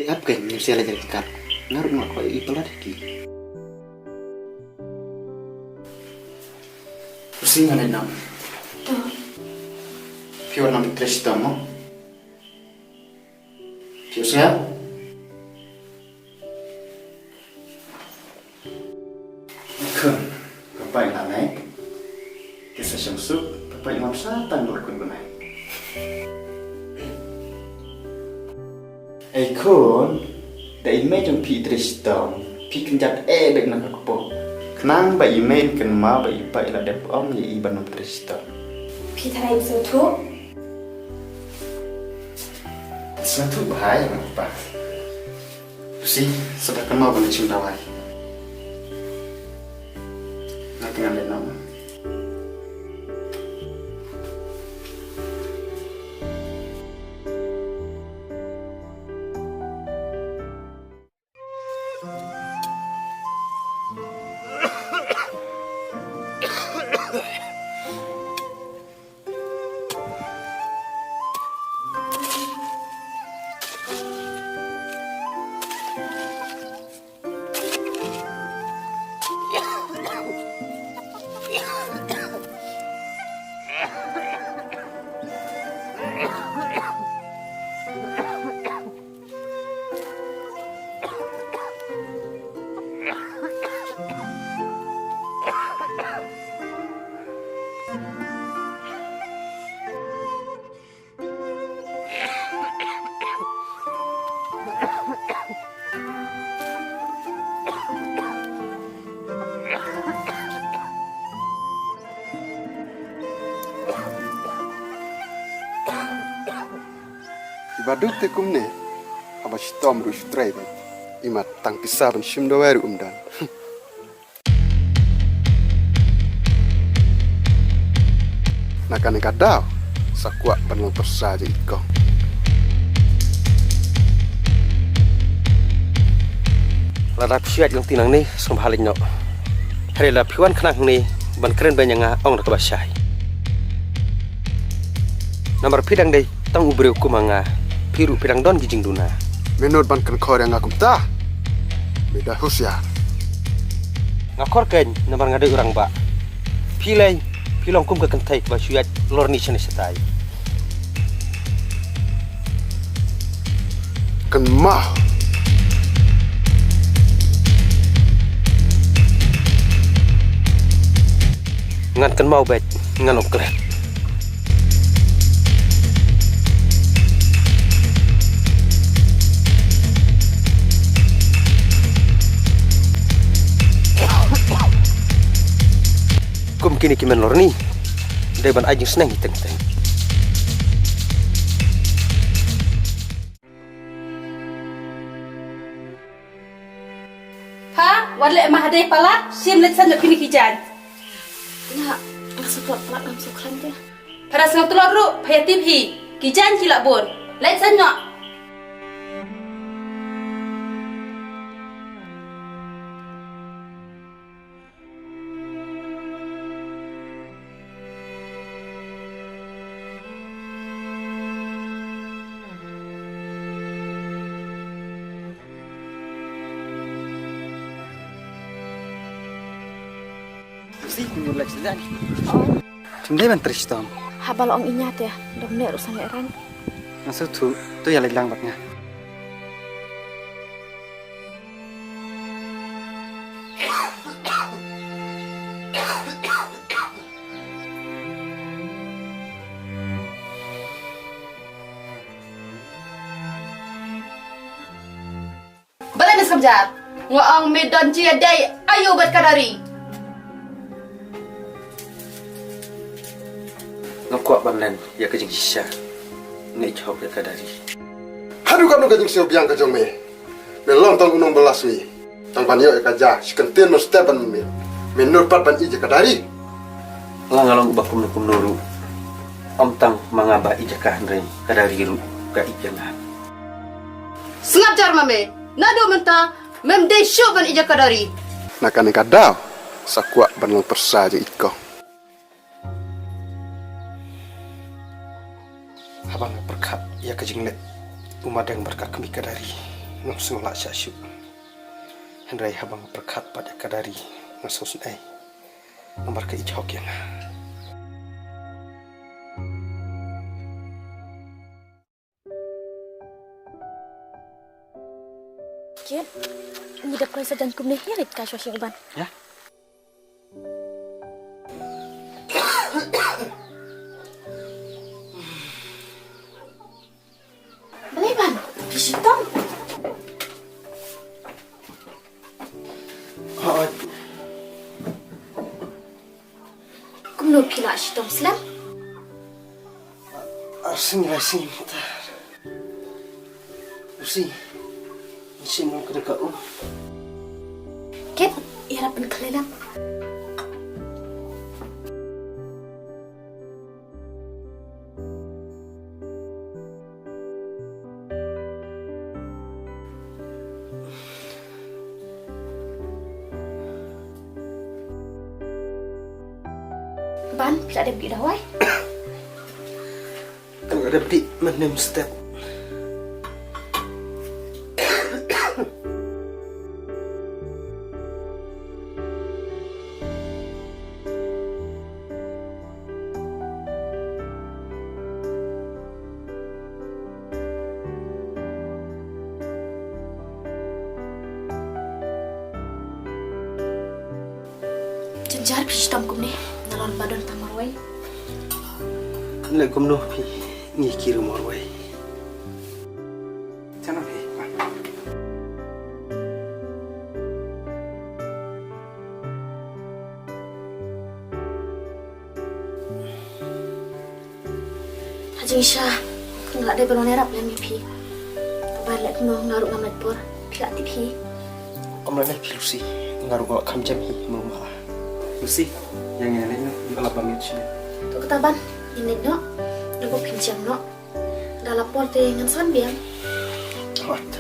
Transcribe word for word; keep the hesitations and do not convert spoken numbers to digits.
Ap kein, ngim sngewlem jingkat. Nga ruh nga kwah ïohi palat ïa ki. Pusi nga leit noh. To. Phi wan nam trei shitom mo? Phi wan sngew? Khun, ka pait la nai. Ki sa shong suk, ka pait wan sa tang la khun bnai. Ei khun, da i mei jong phi i trei shitom, phi kynjat eh beit na ka kpoh. Khnang ba i mei in kynmaw ba i pait la dep ong ïa i ban ym trei shitom. Phi tharai sngewthuh? Sngewthuh bha ïa nga pa. Pusi, sa da kynmaw ban shim dawai. Nga te ngan leit noh. Iba duk te kumne, haba shitom ruh shu trei beit. Imat tang pisa ban shim dawai ruh um don. Na kane ka daw, sa kwah ban long pyrsa jong i kong. Lada phi shu ïaid lynti nangne, sngewbha leit noh. Hynrei lada phi wan khnang hangne ban kren beiñ ïa nga, ong da kaba shai. Namar phi dang dei tang u briew kum ma nga, phi ruh phi dang don ki jingduna. Me nud ban kynkhor ïa nga kumta? Me da husiar. Nga khor kein namar nga dei u rangbah. Phi lei, phi long kum ka kynthei kaba shu ïaid lorni shane shatai. Kynmaw. Ngan kynmaw beit, ngan ym klet. Kum kine ki men lorni, dei ban ai jingsneng hi teng teng. Pha, wat leh ma hadei palat, shim leit san ïoh kine ki jaiñ. Nga, nga sngewtlot palat ngam sngewkhlaiñ te. Pha da sngewtlot ruh, pha ïa tip hi, ki jaiñ ki la bun. Leit san ïoh. Phim dei ban trei shitom. Haba la ong ïa nga te, dom ne ruh sangeh rang. Nga sngewthuh, to ïa leit lang bad nga. Balei me skam jar? Nga ong me don jingïadei aïu bad ka Dari? Nga kwah ban len ïa ka jingshisha. Nga ïeit hok ïa ka Dari. Haduh katno ka jingsngew biang ka jong me? Me long tang u nongbylla sngi. Tang ban ïoh ïa ka ja, shi kyntien mynstep ban mynmiet. Me nud pat ban ïeit ïa ka Dari. La nga long uba kumno kumno ruh. Ym tang ma nga ba ïeit ïa ka, hynrei ka Dari ruh ka ïeit ïa nga. Sngap jar ma me. Naduh mynta mem dei shuh ban ïeit ïa ka Dari. Na kane ka daw sa kwah ban long pyrsa jong i kong. Haba nga pyrkhat ïa ka jingleit u Madeng bad ka kmie ka Dari, Ngam sngew lah shah shuh. Hynrei haba nga pyrkhat pat ïa ka diary nga sngewsynei. Namar ka ïeit hok ïa nga. Kit, ngi dep kloi sajan kumne hi rit ka shwa shi ban. Ïa. Balei ban? Phi shitom? Hooid. Kumno phi la shitom slem? Arsien lai sien mynta. Lucy, ngi shim long ka dei ka um. Kit, ïarap pynkhleh lang. Ban, phi la dep dih dawai? Nga dep dih mynhynnin step. Jynjar phi shitom kumne, nalor ba don tang marwei. Leh kumno phi, ngi ki ruh marwei. Chana phi, ba. Ha jingshisha nga la dei ban wan ïarap lem ïa phi. Tangba leh kumno nga ruh ngam lait por. Phi la tip hi. Ym lei lei phi Lucy, nga ruh nga la kham jem hi ma u ma. Lucy, ïa ngin leit noh, ïa la ba miet shuh. To kata ban, ngin leit noh. Lada phin jem noh, da la por te ngan san biang. Hooid.